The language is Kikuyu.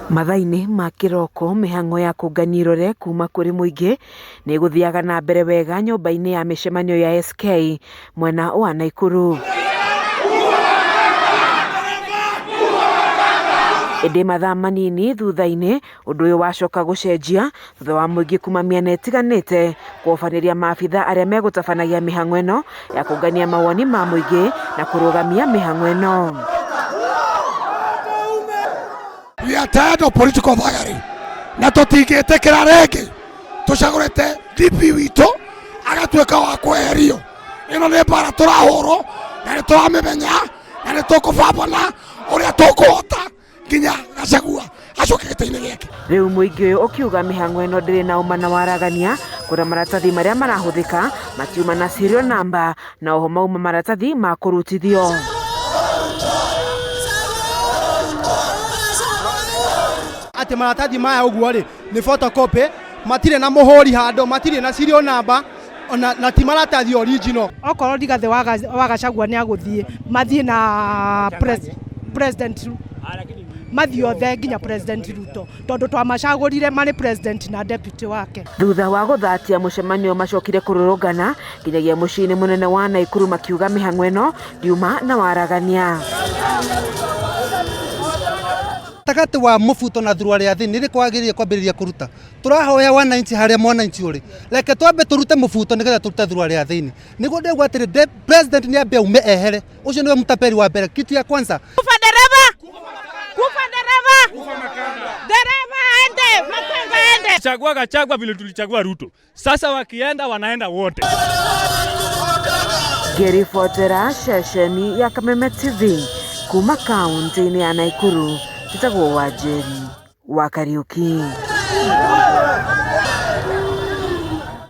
Mathaa-inĩ ma kĩroko mĩhang'o ya kũngania irore kuma kũrĩ mũingĩ nĩ ĩgũthiaga na mbere wega nyũmba-inĩ ya mĩcemanio ya SK mwena wa Naikuru. Ĩndĩ mathaa manini thutha-inĩ ũndũ ũyũ wacoka gũcenjia thutha wa mũingĩ kuma mĩena ĩtiganĩte kũobanĩria maabitha arĩa megũtabanagia mĩhang'o ĩno ya kũngania mawoni ma mũingĩ na kũrũgamia mĩhang'o ĩno. We are tired of political thuggery na tũtingĩtĩkĩra rĩngĩ tũcagũrĩte DP witũ agatuĩka wa kweherio. Ĩno nĩ mbara tũrahũrwo na nĩ tũramĩmenya na nĩ tũkũbambana ũrĩa tũkũhota nginya Gachagua acoke gĩtĩ-inĩ gĩake. Rĩu mũingĩ ũyũ ũkiuga mĩhang'o ĩno ndĩrĩ na ũma na waragania kuona maratathi marĩa marahũthĩka matiuma na serial number na oho mauma maratathi ma kũrutithio. Atĩ maratathi maya ũguo rĩ nĩ photocopy, matirĩ na mũhũri handũ, matirĩ na serial number ona na ti maratathi original. Okorwo Rigathĩ wa Gachagua nĩ agũthiĩ, mathiĩ na president, mathiĩ othe nginya President Ruto, tondũ twamacagũrire marĩ president na deputy wake. Thutha wa gũthatia mũcemanio macokire kũrũrũngana nginyagia mũciĩ-inĩ mũnene wa Naikuru makiuga mĩhang'o ĩno ndiuma na waragania. Gatagatĩ wa mũbuto na thurwa rĩa thĩ nĩ rĩkũ wagĩrĩire kwambĩrĩria kũruta? Tũrahoya wananchi harĩa mwananchi ũrĩ, reke twambe tũrute mũbuto nĩgetha tũrute thurwa rĩa thĩinĩ. Nĩguo ndĩrauga atĩrĩ, president nĩ ambe aume ehere, ũcio nĩwe mtapeli wa mbere, kitu ya kwanza. Kufa dereva, kufa dereva, dereva aende, makanga aende. Chagua Gachagua vile tulichagua Ruto. Sasa wakienda wanaenda wote. Ngĩribotera ceceni ya Kameme TV kuma kaunti-inĩ ya Naikuru, njĩtagwo Wanjeri wa Kariuki.